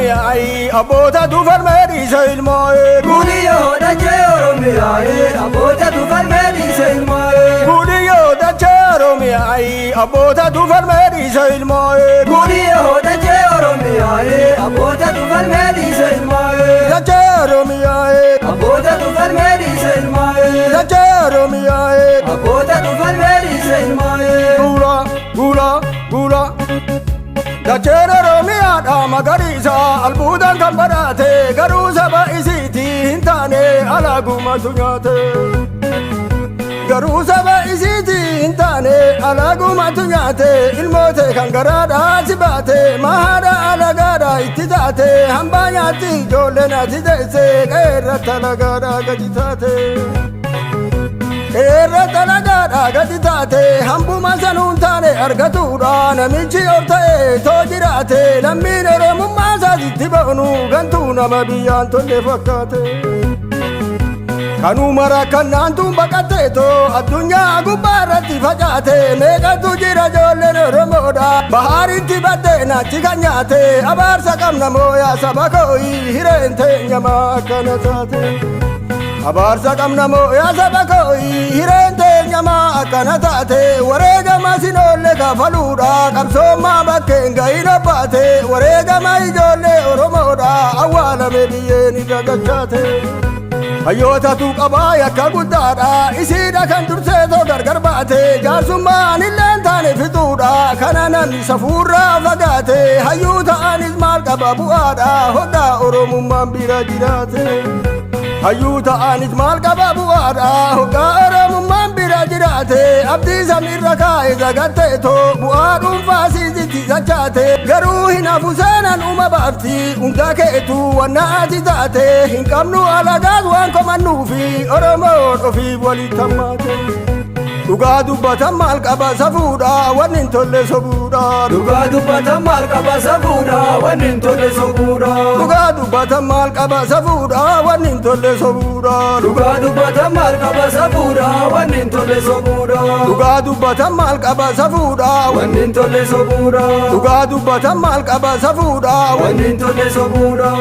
Oromiyaa abbootatu falmee dhiise ilmoo. Guudiyyoo dachee Oromiyaa abbootatu falmee dhiise ilmoo. Guudiyyoo dachee Oromiyaa abbootatu falmee dhiise ilmoo. Guudiyyoo dachee Oromiyaa abbootatu falmee dhiise ilmoo. Dachee Oromiyaa. Abbootatu falmee dhiise ilmoo. Dachee Oromiyaa. Abbootatu falmee dhiise ilmoo. Guura guura guura. Dacheen Oromiyaadha magariisa, albuudan kan badhaate, garuu saba isiitii hin taane, alaagumatu nyaate. Garuu saba isiitii hin taane, alaagumatu nyaate. Ilmoote kan garaadhaa si baate mahaadha alagaadha itti taate. Hambaa nyaatti ijoolleen ati deesse, qeerratti alagaadha gadi taate. Qeerratti alagaadha gadi taate. Hambuma sanuun taane argatuudha namichi of ta'e too jiraate. Lammiin Oromummaa isaatitti ba'unu gantuu nama biyyaan tolle fakkaate. Kanuma rakkannaan tun baqatteetoo addunyaa gubbaa irratti facaate. Meeqatu jira ijoolleen Oromoodha bahaaritti baddee naachi kan nyaate. Abaarsa qabna mooyaa saba kooyi, hireen teenyamaa akkana taate. Abaarsa qabna mooyaa saba kooyi, hireen teenyamaa akkana taate. Wareegama sinoolle kafaluudha, qabsoommaa bakkeen gahin obbaate. Wareegama ijoollee Oromoodha awwaalame biyyeen irra gachaate. Hayyootatu qabaa yakka guddaadha, isiidha kan durseetoo gargar baate. Jaarsummaan illeen taane fixuudha, kana namni safuurraa fagaate. Hayyuu ta'anis maal qaba bu'aadha, hodhaa Oromummaan bira jiraate. Hayyuu ta'anis maal qaba bu'aadha, hoggaa Oromummaan bira jiraate. Abdii samiirra kaa'e zagatteetoo bu'aa dhuunfaa siisitti zachaate. Garuu hin hafu, seenan uma baafti hunda keetu wanna ati taate. Hin qabnu alagaas waan komannuufi, Oromoon ofiif walitti hammaate. Dhugaa dubbatan maal qaba safuudha, wanni hin tolle sobuudha. Dhugaa dubbatan maal qaba safuudha, wanni hin tolle sobuudha. Dhugaa dubbatan maal qaba safuudha, wanni hin tolle sobuudha. Dhugaa dubbatan maal qaba safuudha, wanni hin tolle sobuudha. Dhugaa dubbatan maal qaba safuudha. Wanni hin tolle sobuudha. Dhugaa dubbatan maal qaba safuudha. Wanni hin tolle sobuudha.